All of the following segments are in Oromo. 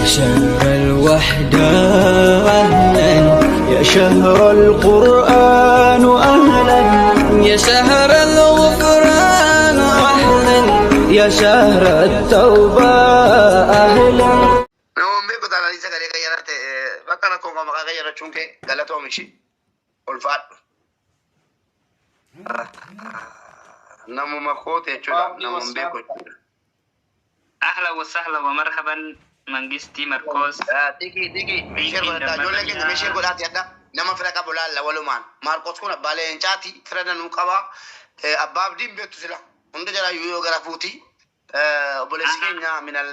شهر الوحدة أهلا، يا شهر القرآن أهلا، يا شهر الغفران أهلا، يا شهر التوبة أهلا. Namoonni beeku taanaan sagalee qayyarate bakka rakkoon kan maqaa qayyarachuun kee galatoom ishii ulfaadhu. Namuma kooti jechuudha. Abdi Namuma beeku WhatsApp. jechuudha. Ahla wa sahla wa marhaban Mangistii Markoos. Tiki tiki share godhadhaa ijoollee keenya mee share godhaati adda nama fira qabu laalla walumaan. Maarqos kun abbaa leencaati fira danuu qaba. Abbaa abdiin beektu sila hunda jalaa yoo gara fuuti. Obboleessi keenya minal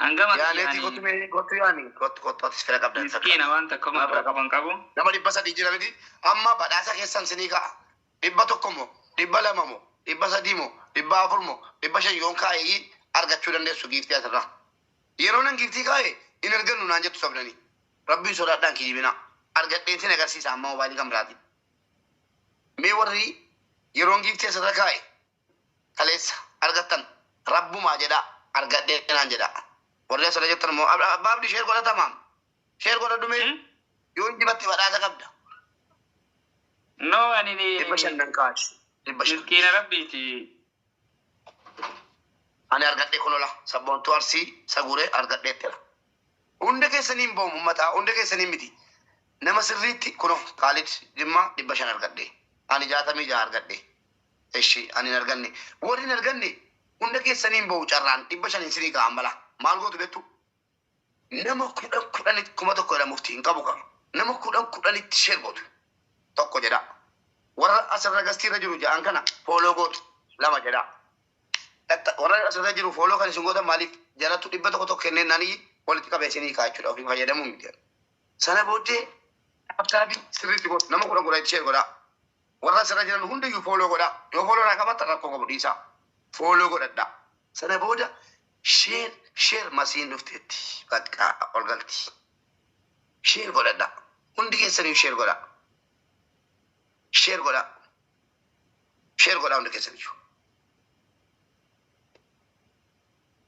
Hangama yaaneeti kottu mee kottu yaani kottu kottu atis fira qabda. Miskiina waan tokko Nama fira qaban qabu. Nama 300 jira miti amma badhaasa keessan sinii ka'a. 100 moo 200 moo 300 moo 400 moo 500 yoon kaa'ee argachuu dandeessu giiftii asirraa. Yeroo nan giiftii kaa'e hin argannu naan jettu sabdanii. Rabbiin sodaadhaan kijibina. Argadheen sin agarsiisa amma mobaayilii kan biraatiin. Mee warri yeroon giiftii asirra kaa'e kaleessa argattan rabbumaa jedhaa argadhee naan jedhaa. Warri asirra jettan immoo abbaa abdii share godhatamaam. Share godhadhu mee yoo injifatte badhaasa qabda. No ani ni 500 nan kaa'e. 500. Miskiina rabbiiti. Ani argadhee kunola sabboontuu arsii saguree argadheettira. Hunda keessaniin ba'u uummataa hunda keessaniin miti. Nama sirriitti kuno Kaalid Jimmaa 500 argadhe. Ani 66 argadhe. Eshi ani hin arganne. Warri hin arganne hunda keessaniin ba'u carraan 500 sinii ka'an bala. Maal gootu beektu? Nama kudhan kudhanitti 1000 jedha muftii hin qabu qaba. Nama kudhan kudhanitti share gootu. Tokko jedha. Warra asirra gastiirra jiru ja'an kana follow gootu. Lama jedha. Warra asirra jiru follow kan isin gootan maaliif jalatu 100 tokko kenneen naanii walitti qabee isinii ka'a jechuudha ofii fayyadamuu miti. Sana booddee tap sirriitti godhu nama kudhan kudhanitti share godhaa. Warra asirra jiran hundiyyuu follow godhaa. Yoo follow naa qabaattan rakkoo qabu dhiisaa. Follow godhadhaa. Sana booda share share masiin dhufteetti bakka ol galti. Share godhadhaa. Hundi keessaniyyuu share godhaa. Share godhaa. Share godhaa hundi keessaniyyuu.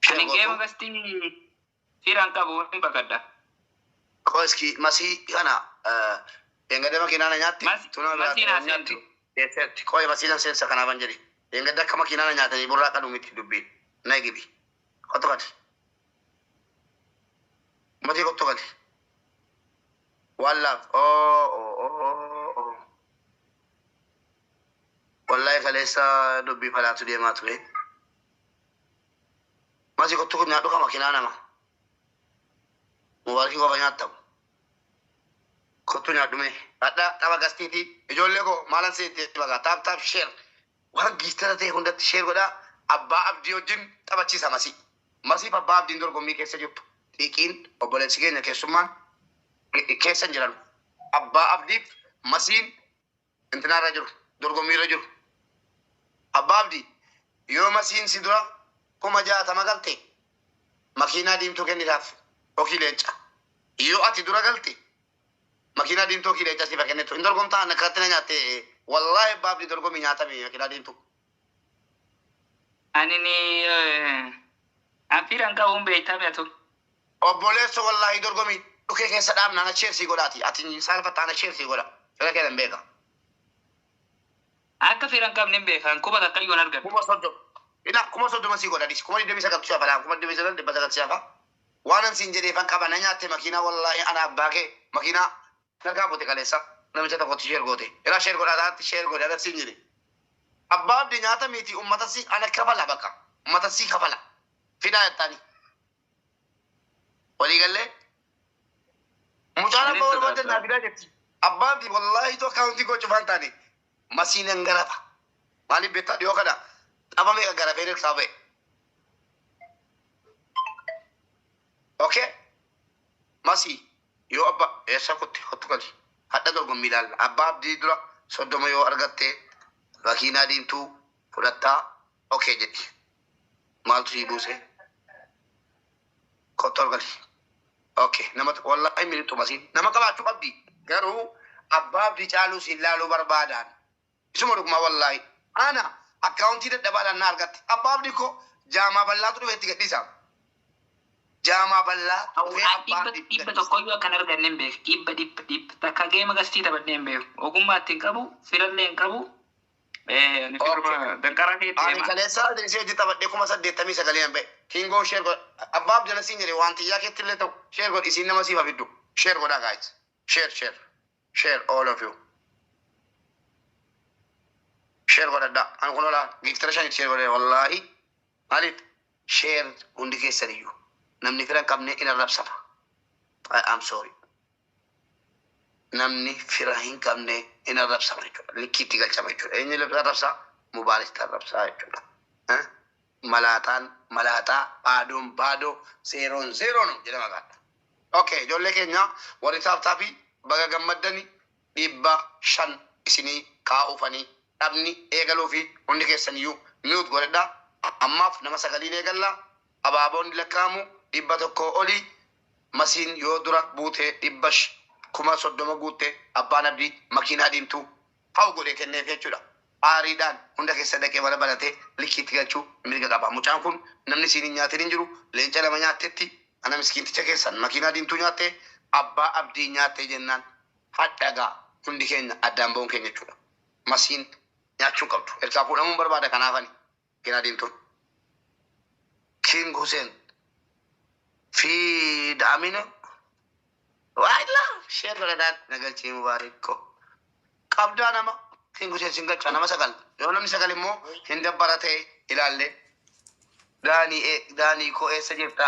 Share Ani geema gootu. gastii firan qabu hin baqadha. Qoski masii kana eengada makiinaa na nyaatti. Tuna biraa Masiin haa nyaatti. seentu. Eessatti qoy masii nan seensa kanaafan jedhe. Eengada akka makiinaa na nyaatanii burraa qadu miti dubbiin. Na egibi. Kottu gadi. Masii kottu gadi. One love. Oh, oh, oh, oh. Wallahi kaleessa dubbii falaatu deemaa ture. Masii kottu kun nyaadhu ka makiinaa nama. Mubaarakii qofa nyaattamu. Kottu nyaadhu mee. Hadha tapha gastiiti. Ijoollee koo maalan seetti baga tap tap share. Waan giiftara ta'e hundatti share godhaa. Abbaa abdii wajjin taphachiisa masii. Masiif abbaa abdiin dorgommii keessa jirtu. Xiiqiin obboleessi keenya keessummaan keessa hin jiran. Abbaa abdiif masiin intinaarra jiru. Dorgommiirra jiru. Abbaa abdii yoo masiin si dura 60,000 galte makiinaa diimtuu kennitaaf yookiin leenca. Yoo ati dura galte makiinaa diimtuu yookiin leenca siif kennitu. Hin dorgomtaa akkatti na nyaatte wallaahi abbaa abdii dorgommii nyaatame makiinaa diimtuu. Ani ni an firan qabu hin beektame atu. Obboleesso wallaahi dorgomii dhukee keessa dhaabna ana share sii godhaati. Ati saalfatta ana share sii godha. Fira kee nan beeka. Akka firan qabne hin beekan kuba takkayyuu hin argadhu. 30,000. Ila 30,000 sii godha dhisi. 29,000 tu hafa 29,900 si hafa. Waan an siin jedheefan qaba na nyaatte makiinaa wallaahi ana abbaa kee makiinaa narkaa bute kaleessa namicha tokkotti share goote. Ila share godhaa taatti share godhe ana siin jedhe. Abbaa abdi nyaata miti ummata si ana kafala bakka. Ummata si kafala. Fidaa jettani. Walii gallee mucaan Anis abbaa barbaadan sodaadha. naa fidaa jetti. Abbaa abdi wallaahi tu akkaawuntii koo cufaan taane masii nan garafa. Maaliif beektaa dhiyoo kana tapha meeqa garafee dirqaa ba'e. Okay? Masii yoo abba eessa kutte kottu gali. Hadha dorgommii ilaalla. Abbaa abdii dura 30 yoo argatte makiinaa diimtuu fudhattaa okay jedhi. Maaltu sii buuse? Kottu ol gali. Okay. Nama wallahi miliqxu masiin. Nama qabaachuu qabdi. Garuu abbaa abdii caaluu siin laaluu barbaadaan. Isuma dhugumaa wallahi. Ana akkaawuntii dadhabaadhaan na argatte. Abbaa abdii koo jaamaa bal'aatu dhufe itti gadhiisa. Jaamaa bal'aa dhufee abbaa Dhibba tokkoyyuu akkan arganne hin beeku. Dhibba dhibba dhibba takka geema gastii taphadhee hin beeku. Ogummaa ittiin qabu, firallee hin qabu. Danqaraa keetti Ani deema. kaleessa ishee hojii taphadhee 89,000 an ba'e. Kingoo share godha. Abbaa Abdala siin jedhe waan xiyyaa keetti illee ta'u share godhi, isiin nama siif hafiddu. Share godhaa guys. Share, share. Share, all of you. Share godhadhaa. Ani kun olaa giiftara shanitti share godhee wallaahi. Maaliif? Share hundi keessan iyyuu. Namni fira hin qabne in arrabsama. I am sorry. Namni fira hin qabne in arrabsama jechuudha. Likkiitti galchama jechuudha. Eenyu arrabsaa? Mubaaristi arrabsaa jechuudha. Malaaxaan malaaxaa, baadoon baadoo, zeeroon zeeroon jedhama gaadha. Okay, ijoollee keenya warri tap tapii baga gammaddani, 500 isinii kaa'uufanii dhabni eegaluu fi hundi keessan iyyuu mute godhadhaa. Ammaaf nama sagaliin eegalla. Abaaboon lakkaa'amu 100 olii. Masiin yoo dura buutee 30,000 guutte, abbaan abdii makiinaa diimtuu ha'u godhee kenneef jechuudha. Aariidhaan hunda keessa dhaqee mana banatee likiitti galchuu mirga qaba. Mucaan kun namni siin hin nyaatin hin jiru. Leenca lama nyaattetti, ana miskiinticha keessan makiinaa diimtuu nyaattee, abbaa abdii nyaattee jennaan hadhagaa hundi keenya addaan ba'uun keenya jechuudha. Masiin nyaachuu qabdu. Ergaa fuudhamuun barbaada kanaafani makiinaa diimtuun. King Hussein fi Daamina waayila share godhadhaan nagalchii Mubaarik ko. Qabdaa nama King Hussein sin galcha nama sagal. Yoo namni sagal immoo hin dabbara ta'e ilaalle. Daanii Daanii koo, eessa jirta?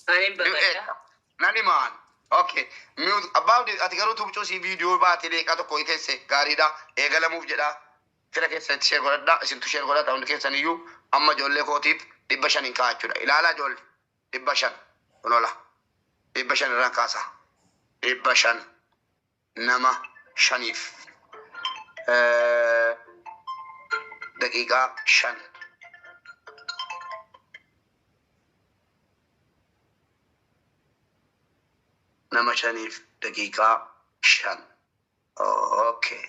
Ani baqadha. Nani maan? Okay. Mute abbaa ati garuu tubcuu si viidiyoo baatee deeqaa tokko teesse gaariidha. Eegalamuuf jedha. Fira keessatti share godhadha. Isintu share godhata hundi keessan iyyuu. Amma ijoollee kootiif 500n ka'a jechuudha. Ilaalaa ijoollee, 500 kunola. 500 irraan kaasa. 500 nama shaniif. Daqiiqaa 5. Nama shaniif daqiiqaa 5. Okay.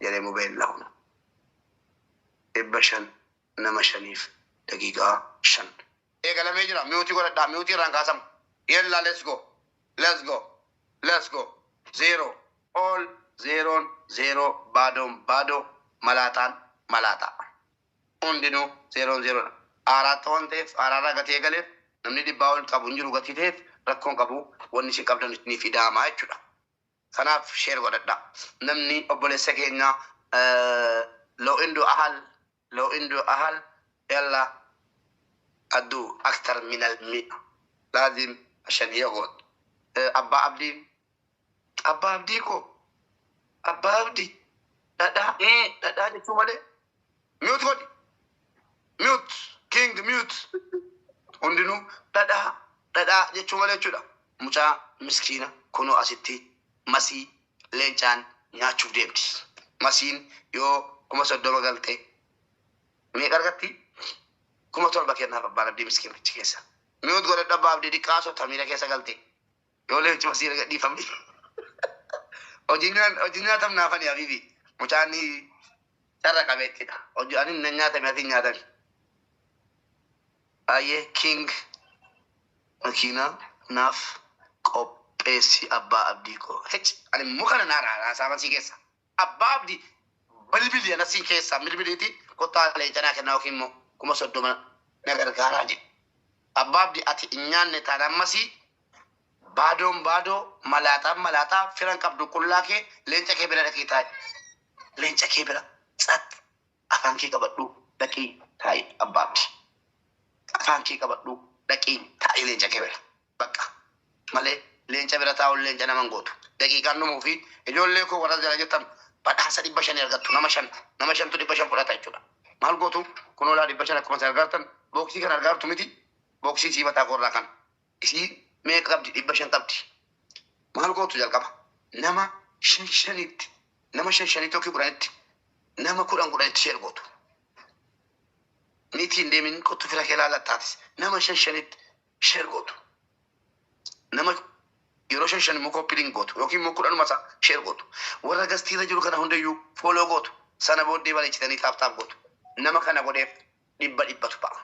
Jedhee mubeen lahuna. 500 nama shaniif daqiiqaa 5. Eegalamee jira. Mute godhadhaa. Mute irraan kaasamu. Yella, let's go. Let's go. Let's go. Zero. All zeroon zero, baadoon baadoo, malaaxaan malaaxaa. Hundinuu zeroon zerodha. Aaraatti waan ta'eef aaraarraa gatii eegaleef namni dhibbaa ol qabu hin jiru, gatii ta'eef rakkoon qabu, wanni isin qabdan ni fidaamaa jechuudha. Kanaaf share godhadhaa. Namni obboleessa keenya لو عنده أهل، لو عنده أهل، يلا أدو أكثر من المئة لازم عشان يقعد. أبا عبدي، أبا عبدي كو أبا عبدي dhadhaa dhadhaa jechuu malee mute godhi, mute king, mute hundinuu dhadhaa dhadhaa jechuu malee jechuudha. Mucaa miskiina kunoo asitti masii leencaan nyaachuuf deemti. Masiin yoo 30,000 galte meeqa argatti? 7,000 kennaaf abbaan abdii miskiinichi keessa. Mute godhadhu abbaa abdii, diqqaa sota miira keessa galte. Yoo leenci masii gadhiifamni. Hojii nyaatam naafani habiibi. Mucaan carra qabeettidha. Hojii ani na nyaatame, ati nyaatami. Baay'ee king makiinaa naaf qopheessi abbaa abdii koo. Hech, ani muka na naara haasaa masii keessa. Abbaa abdii bilbili anasiin keessa bilbiliiti kottaa leencanaa kennaa yookiin immoo 30,000 na gargaaraa jedhe. Abbaa abdii, ati hin nyaanne taanaan masii baadoon baadoo, malaaxaan malaaxaa, firan qabdu, qullaa kee leenca kee bira dhaqii taa'i. Leenca kee bira tsat afaan kee qabadhu dhaqii taa'i, abbaa abdii. Afaan kee qabadhu dhaqii taa'i leenca kee bira. Bakka malee leenca bira taa'uun leenca naman gootu. Daqiiqaan dhumuu fi ijoollee koo warra jala jettan badhaasa 500 argattu, nama shan, nama shantu 500 fudhata jechuudha. Maal gootu? Kunoolaa 500 akkuma isin argattan booksii kan argaartu miti, booksii sii mataa koorraa kan isii meeqa qabdi? 500 qabdi. Maal gootu? Jalqaba nama shan shanitti, nama shan shanitti yookiin kudhanitti, nama kudhan kudhanitti share gootu. Niitiin deemin kottu fira kee laallattaatis nama shan shanitti share gootu. Nama yeroo shan shan immoo copy link gootu yookiin immoo kudhanuma isaa share gootu. Warra gastiirra jiru kana hundayyuu follow gootu. Sana booddee bareechitanii tap tap gootu. Nama kana godheef dhibba dhibbatu ba'a.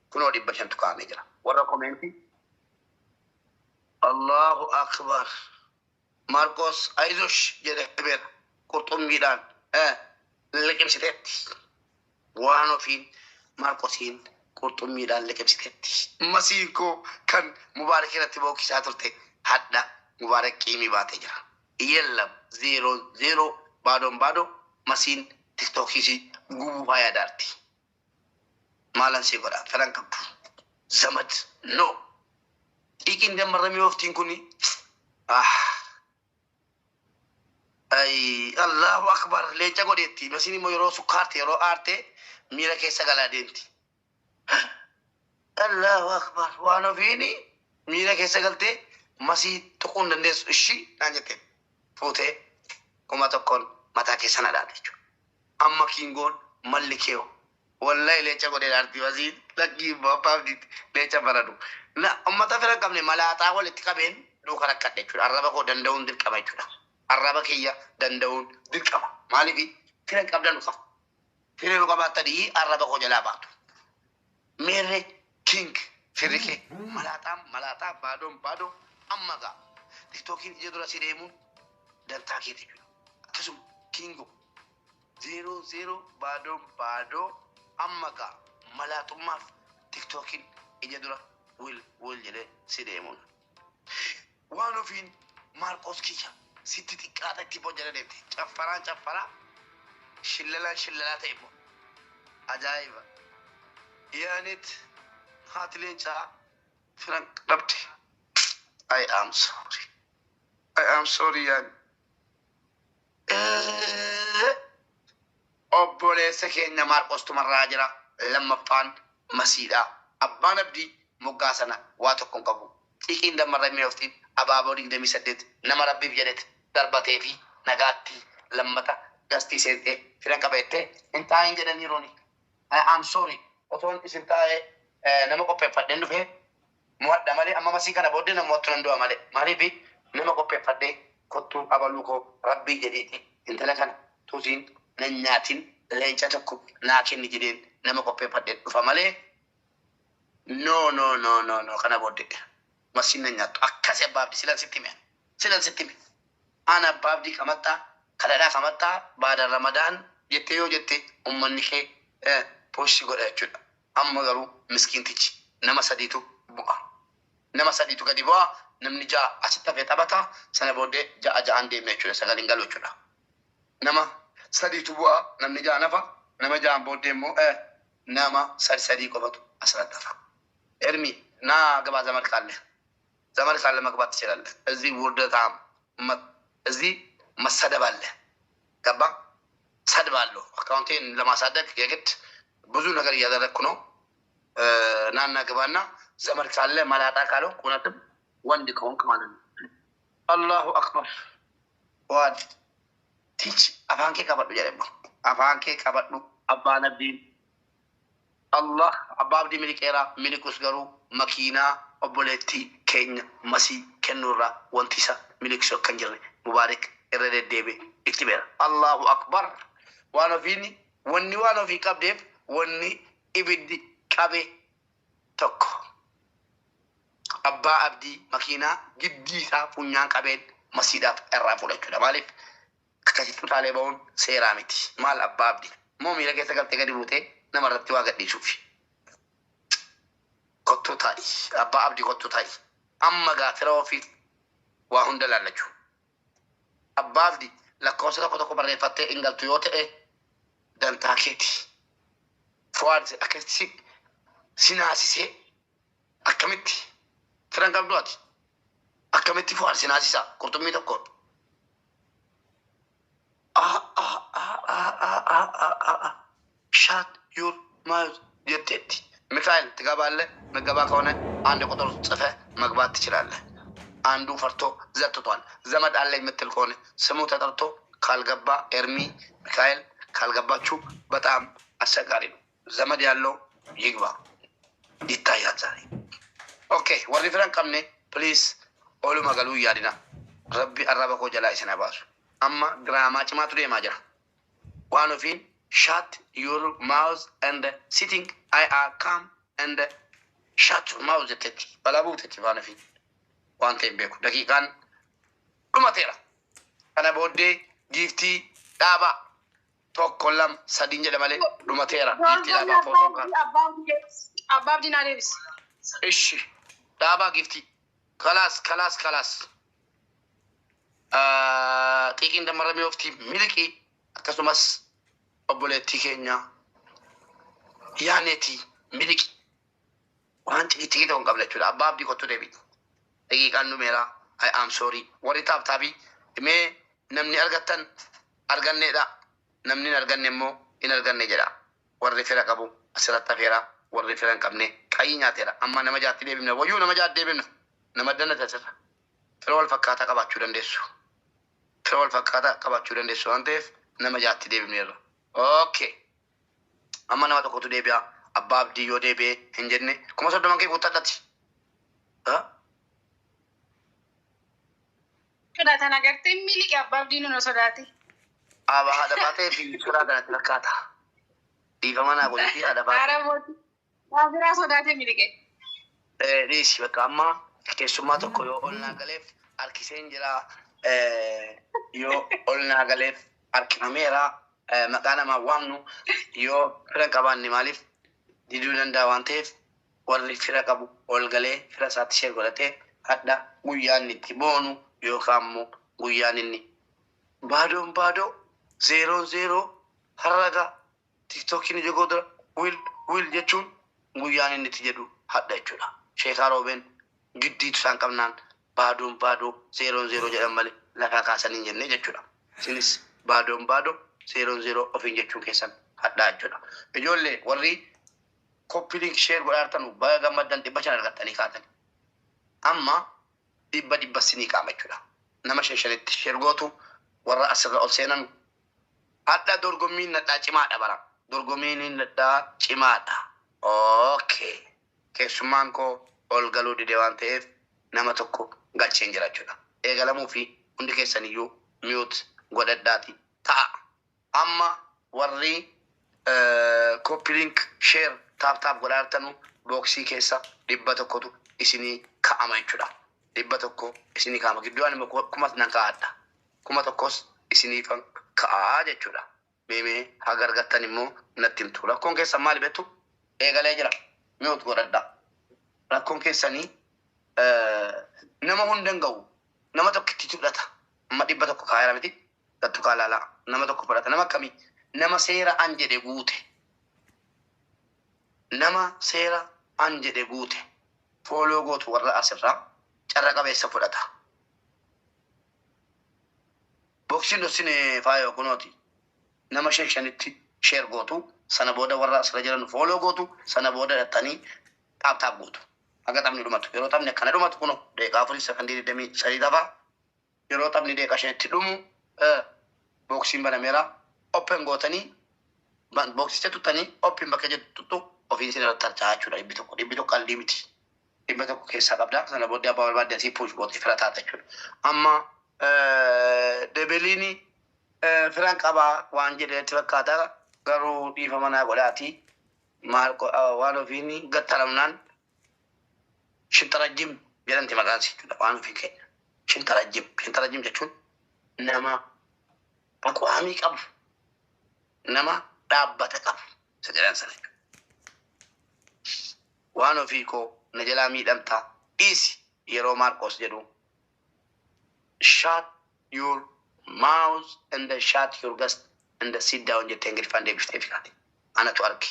Kunoo 500tu kaa'amee jira. Warra comment. Allahu akbar. Maarqos አይዞሽ jedhee beera. Qurxummiidhaan liqimsiteetti. Waan ofiin Maarqosiin qurxummiidhaan liqimsiteetti. Masiin koo kan Mubaarak irratti bookisaa turte hadha Mubaarak qiimii baatee jira. የለም ዜሮ ዜሮ ባዶን ባዶ masiin tiktookii gubuu faayadaarti. Maalan si godha fedhan qabdu. ዘመድ no. Xiiqiin dammarramii ooftiin kuni ah. Ay, Allahu akbar, leenca godheetti. Masiin immoo yeroo sukkaarte, yeroo aarte, miira keessa galaa deemti. Allahu akbar, waan ofiini miira keessa galtee masii tuquu hin dandeessu ishii naan jette. Fuutee 1000n mataa keessa na dhaate jechuudha. Amma kiingoon malli keewo. Wallahi leenca godhee dhaarti masiin, lakkii abbaaf leenca baradu. Na ummata fira hin qabne malaaxaa walitti qabeen duuka rakkadhe jechuudha. Arraba koo danda'uun dirqama jechuudha. Arraba kiyya danda'uun dirqama. Maaliif fira hin qabdan dhufa. Fira yoo qabaattanii arraba koo jalaa baatu. Meerre king firri kee malaaxaan malaaxaa, baadoon baadoo. Amma gaa tiktookiin ija dura si deemuun dantaa keeti jechuudha. Akkasuma kingo zeeroo zeeroo baadoon baadoo. Amma gaa malaaxummaaf tiktookiin ija dura wil wil jedhee si deemuun. Waan ofiin Maarqoos kiyya sitti xiqqaata itti bojjala deemte. Caffaraan caffaraa, shillalaan shillalaa ta'e immoo. Ajaa'iba. Yaanit haati leencaa firan dhabde. I am sorry. I am sorry yaani. Obboleessa keenya Maarqos tumarraa jira. Lammaffaan masiidha. Abbaan Abdii moggaa sana waa tokko hin qabu. Xiqiin dammarra mi'ooftiin abaaboo 28 nama rabbiif jedhetti darbatee fi nagaatti lammata gastii seentee fira qabeettee hin taa'in jedhaniiruuni. I am sorry. Otoon isin taa'ee nama qopheeffadheen dhufee mo'adha malee, amma masii kana booddee nama mo'attu nan du'a malee. Maaliif nama qopheeffadhee kottuu abaluu koo rabbii jedhiiti intala kana tuutiin nan nyaatin, leenca tokko naa kenni jedheen nama qopheeffadhee dhufa malee, no, no, no, no, no, kana booddee masiin nan nyaattu. Akkasi abbaa abdii, silan sitti hime, silan sitti hime. Ana abbaa abdii kamaxxaa kadhadhaa kamaxxaa baada Ramadaan jettee yoo jette ummanni kee pooshii godha jechuudha. Amma garuu miskiintichi nama sadiitu bu'a, nama sadiitu gadi bu'a, namni ja'a asitti hafee taphata. Sana booddee ja'a ja'aan deemna jechuudha, sagaliin galu jechuudha. Nama sadiitu bu'a, namni ja'a nafa. Nama ja'aan booddee immoo nama sadi sadii qofatu asirratti hafa. ኤርሚ ና ግባ። ዘመድ ካለ፣ ዘመድ ካለ መግባት ትችላለህ። እዚህ ውርደታም እዚህ መሰደብ አለ። ገባ ሰድባለሁ። አካውንቴን ለማሳደግ የግድ ብዙ ነገር እያደረግኩ ነው። ናና ግባና ዘመድ ካለ፣ መላጣ ካለው፣ እውነትም ወንድ ከሆንክ ማለት ነው። አላሁ አክበር ዋድ ቲች afaan kee qabadhu jedhe, afaan kee qabadhu. Abbaan abdiin Allah abbaa abdii miliqeera. Miliqus garuu makiinaa obboleettii keenya masii kennuurraa wanti isa miliqsu akka hin jirre Mubaarik irra deddeebi'e itti beera. Allahu akbar, waan ofiin wanni waan ofii qabdeef wanni ibiddi qabe tokko. Abbaa abdii makiinaa giddii isaa funyaan qabeen masiidhaaf irraa fudhachuudha. Maaliif akkasitti utaalee ba'uun seeraa miti. Maal abbaa abdii moo miira keessa galtee gadi buutee namarratti waa gadhiisuufi. Kottuu taa'i. Abbaa abdii, kottuu taa'i. Amma gaafira ofiif waa hunda laallachuu. Abbaa abdii lakkoofsa tokko tokko barreeffattee hin galtu yoo ta'e dantaa keeti. Fuwaad akkasitti si naasisee akkamitti firan qabdu ati? Akkamitti Fuwaad si naasisa qurxummii tokkoon? Ah, ah, ah, ah, ah, ah, ah, ah, ah. Shut your mouth jetteetti. ሚካኤል ትገባለህ። ምገባ ከሆነ አንድ ቁጥር ጽፈህ መግባት ትችላለህ። አንዱ ፈርቶ ዘጥቷል። ዘመድ አለ የምትል ከሆነ ስሙ ተጠርቶ ካልገባ፣ ኤርሚ ሚካኤል ካልገባችሁ በጣም አስቸጋሪ ነው። ዘመድ ያለው ይግባ። ይታያል ዛሬ። Okay, warri firan qabne, please, ooluma galuu yaadina. Rabbi arraba koo jalaa isin baasu. Amma diraamaa cimaatu deemaa jira. Waan ofiin shut your mouth and sitting I are calm and Shut your mouth jettetti. Balaa buutetti faana fi waan ta'e hin beeku. Daqiiqaan dhumateera. Kana booddee giiftii dhaabaa, tokko, lama, sadiin jedha malee dhumateera. Giiftii dhaabaa, footoon kaan. Abbaa Abdii naa deebisi. Ishi dhaabaa giiftii. Kalaas, kalaas, kalaas. Xiiqiin damarramee oftii miliqii, akkasumas obboleettii keenya yaaneetii miliqii. Waan ciqii ta'uu hin qabne jechuudha. Abbaa Abdii, kottu deebi. Daqiiqaan dhumeera. I am sorry. Warri tap tapii mee namni argattan arganneedha. Namni hin arganne immoo hin arganne jedha. Warri fira qabu asirratti hafeera. Warri fira hin qabne qayyii nyaateera. Amma nama jaatti deebifna. Wayyuu, nama jaatti deebifna. Nama dannate asirra. Fira wal fakkaataa qabaachuu dandeessu. Fira wal fakkaataa qabaachuu dandeessu waan ta'eef nama jaatti deebifneerra. Okay. Amma nama tokkotu deebi'a. Abbaa Abdii yoo deebi'e hin jenne 30,000 kee guuttadhati. Sodaatan agartee, miliqe Abbaa Abdii nu sodaate. Aba haadha baatee fi suuraa kanatti fakkaata. Dhiifama naa godhiti, haadha baatee. Haara mootii. Waa biraa sodaate miliqe. Dhiisi bakka, amma keessummaa tokko yoo ol naa galeef harkiseen jira. Yoo ol naa galeef harkifameera. Maqaa namaa waamnu yoo fira hin qabaanne maaliif diduu danda'a waan ta'eef, warri fira qabu ol galee fira isaatti share godhatee hadha guyyaan inni itti boonu yookaan immoo guyyaan inni baadoon baadoo, zeeroon zeeroo, harraga TikTokiin ija godra wil wil jechuun guyyaan inni itti jedhu hadha jechuudha. Sheekaa Roobeen giddiitu isaan qabnaan baadoon baadoo, zeeroon zeeroo jedhan malee lafaa kaasanii hin jenne jechuudha. Isinis baadoon baadoo, zeeroon zeeroo ofiin jechuun keessan hadhaa jechuudha. Ijoollee, warri copy link share godhaa jirtan baga gammaddan, 500 argattanii kaatan. Amma dhibba dhibba sinii qaama jechuudha. Nama shan shanitti share gootu, warra asirra ol seenan. Hadha dorgommiin nadhaa cimaadha bara. Dorgommiin nadhaa cimaadha. Okay. Keessummaan koo ol galuu dide waan ta'eef nama tokko galcheen jira jechuudha. Eegalamuu fi hundi keessaniyyuu mute godhadhaati ta'a. Amma warri copy link, share, tap tap godhaa jirtanu booksii keessa 100tu isinii ka'ama jechuudha. 100 isinii ka'ama. Gidduu ani immoo 1000 nan kaa'adha. 1000s isiniifan ka'aa jechuudha. Meemee haga argattan immoo natti himtu. Rakkoon keessan maali beektu? Eegalee jira. Mute godhadhaa. Rakkoon keessanii nama hunda hin ga'u. Nama tokkitti fudhata. Amma 100 kaa'eera miti. Gattu kaalaalaa. Nama tokko fudhata. Nama akkamii? Nama seera an jedhe guute. Nama seera an jedhe guute. Follow gootu warra asirraa carra qabeessa fudhata. Boksiin dhossine faayoo kunooti. Nama shan shanitti share gootu. Sana booda warra asirra jiran follow gootu. Sana booda dhattanii tap tap gootu. Haga taphni dhumatu. Yeroo taphni akkana dhumatu kuno daqiiqaa 4 sakandii 23 tafa. Yeroo taphni daqiiqaa 5tti dhumu booksiin banameera. Open gootanii booksicha tuttanii open bakka jettu tuttu, ofiin isin irratti harca'aa jechuudha 100. 100 qalbii miti. 100 keessaa qabda. Sana booddee abbaa barbaadde asii push gootee fira taata jechuudha. Amma Debeliini firan qabaa waan jedhetti fakkaata, garuu dhiifama naa godhaati. Maal waan ofiin gattaramnaan shinxarajjim jedhamti maqaan isii jechuudha, waan ofiin keenya. Shinxarajjim. Shinxarajjim jechuun nama aqwaamii qabu, nama dhaabbata qabu isa jedhan sana jechuudha. Waan ofii koo na jalaa miidhamtaa dhiisi yeroo Maarqos jedhu, "Shut your mouth and shut your guest and sit down" jettee Ingiliffaan deebiftee fikaate. Anatu arge.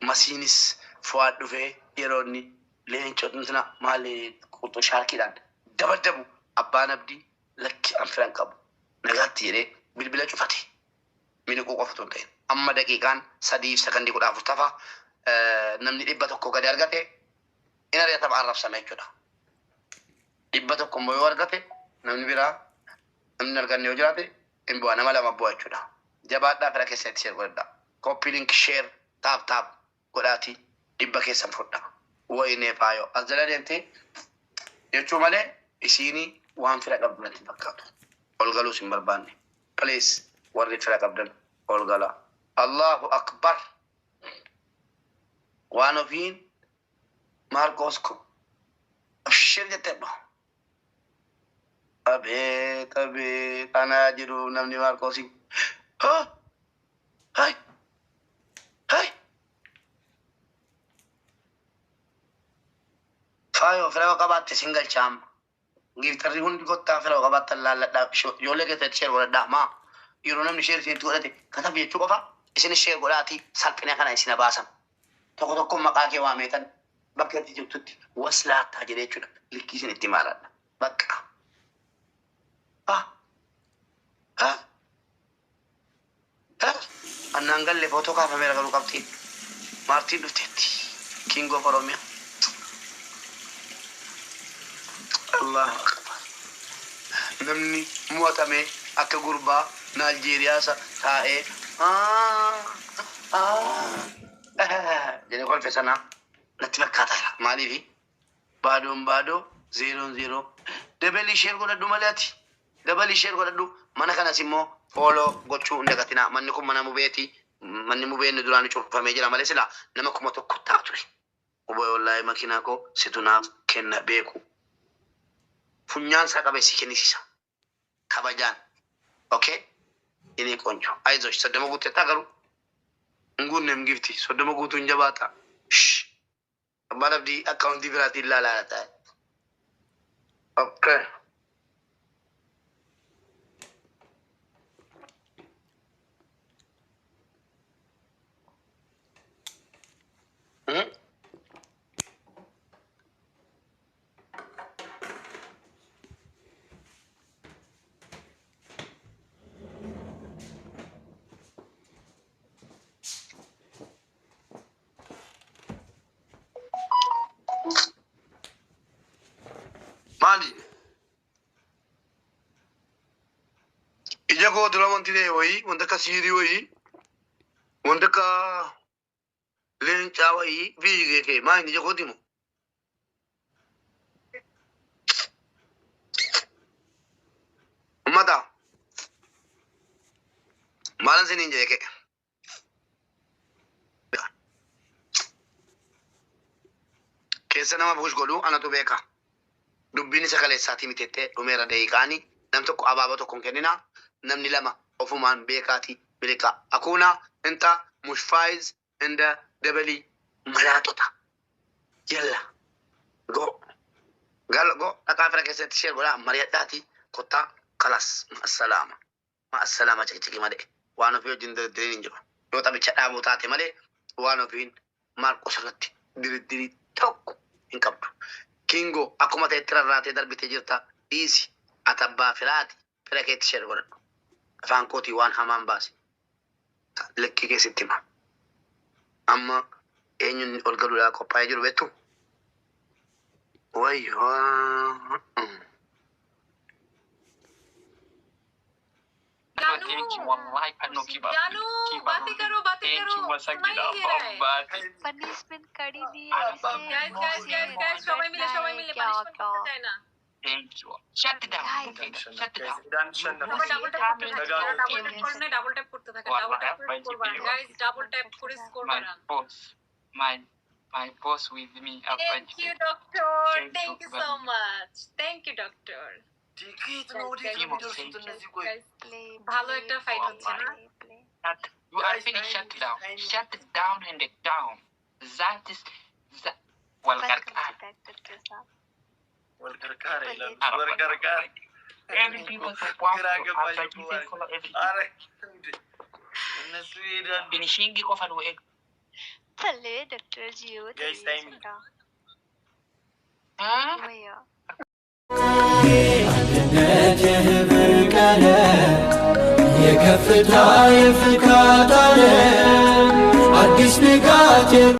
Masiinis Fuwaad dhufee yeroo inni leencoo sana maali qurxuu shaarkiidhaan dabaddabu, abbaan Abdii lakki an firan qabu nagaatti jedhee bilbila cufate. Miliquu qofa otoo hin ta'in. Amma daqiiqaan 3 fi sakandii 14 tafa, namni 100 gadi argate in ari'atama, arrabsame jechuudha. 100 immoo yoo argate, namni biraa namni hin arganne yoo jiraate hin bu'a, nama lama bu'a jechuudha. Jabaadhaa, fira keessanitti share godhadhaa. Copy link, share, tap tap godhaatii 100 keessan fudha. Wayinee faayoo as jala deemtee jechuu malee isiini waan fira qabdu natti hin fakkaatu. Ol galuus hin barbaanne. Please, warri fira qabdan ol galaa. Allahu akbar. Waan ofiin Maarqoos ko abshir jettedhu. Abeet abeet anaa jiru namni Maarqoosii. Ha! Hai! Hai! Faayoo fira qabaatte sin galcha amma. Gifterri hundi kottaa fira qabaattan laalladhaa. Ijoollee keessatti share godhadhaa. Maa yeroo namni share isinitti godhate katab jechuu qofa isin share godhaatii salphina kana isin baasan. Tokko tokko maqaa kee waameetan bakka itti jirtutti waslaattaa jedhee jechuudha. Likkii isin itti maaladha. Bakka. Ah! Ah! Ah! Annaan galle footoo kaafameera garuu qabxiin. Maartiin dhufteetti. King of Oromiyaa. Allahu akbar. Namni mo'atame akka gurbaa Naaljeeriyaa taa'ee jedhee kolfe sana natti fakkaata. Maaliifi baadoon baadoo, zeeroon zeeroo. Dabalii share godhadhu malee ati. Dabalii share godhadhu. Mana kanas immoo follow gochuu hin dagatinaa. Manni kun mana mubeeti. Manni mubeen duraan cufamee jira malee sila nama 1000 ta'a ture. Mubee wallaahi makiinaa koo situ naaf kenna beeku. Funyaan isaa qabee si kennisiisa. Kabajaan. Okay? Inni ቆንጆ. አይዞሽ 30 guutteettaa garuu. Hin guunneem gifti. 30 guutuu hin jabaata. Shh. Abbaan abdii akkaawuntii biraatiin ilaalaa ta'e. Okay. Maali? Ija koo dura wanti ta'e wayii, wanta akka siirii wayii, wanta akka leencaa wayii fiigee kee maa inni ija kooti moo? Ummata maalan siniin jedhe kee? Keessa nama push godhu anatu beeka. Dubbiin isa kaleessaatii miti jettee dhumeera daqiiqaani. Nam tokko abaaboo tokko hin kenninaa. Namni lama ofumaan beekaatii biliqaa. Akuuna inta mushfaayiz inda dabalii malaaxota. Yalla go gal go dhaqaa fira keessatti share godhaa mari'adhaatii kottaa kalas ma'assalaama ma'assalaama ciqiciqi malee waan ofii wajjin diriddiriin hin jiru. Yoo taphicha dhaabuu taate malee waan ofiin Maarqos irratti diriddirii tokko hin qabdu. Kingo akkuma ta'etti rarraatee darbitee jirta dhiisi ati abbaa firaati fira keetti share godhadhu. Afaan kootii waan hamaan baase likkii keessatti hima. Amma eenyuun ol galuudhaa qophaa'ee jiru beektu? Wayyoo. Thank you, wallahi fanno keep up. जानू Keep up. बातें करो, बातें Thank करो, you, सुनाई नहीं दे रहा है। पनिशमेंट करी दी। Guys, guys, guys, guys, সবাই মিলে, সবাই মিলে পানিশমেন্ট করতে চায় না। Thank you. Shut down. Okay, shut down. সবাই ডাবল ট্যাপ করতে থাকে, যারা ডাবল ট্যাপ করে না ডাবল ট্যাপ করতে থাকে, ডাবল ট্যাপ করে স্কোর বাড়ান guys, double tap করে স্কোর My বাড়ান। boss, my boss with me. Thank you, doctor. Thank Thank you you so much. Thank you, doctor. Guys, ভালো একটা ফাইট হচ্ছে না? You are finished. Shut down. Shut down and down. That is that. والقرقار. والقرقار ይላሉ። ወልቀርቃር። Every people support ግራ ገባኝ እኮ። follow everything. ኧረ እንዴ እነሱ ይሄዳሉ። Finishing qofa nu eegu. थल्ले doctor जी हो। Guys, timing. Huh? भैया। አንድነት የህብር ቀለም የከፍታ የፍካት ዓለም አዲስ ንጋት።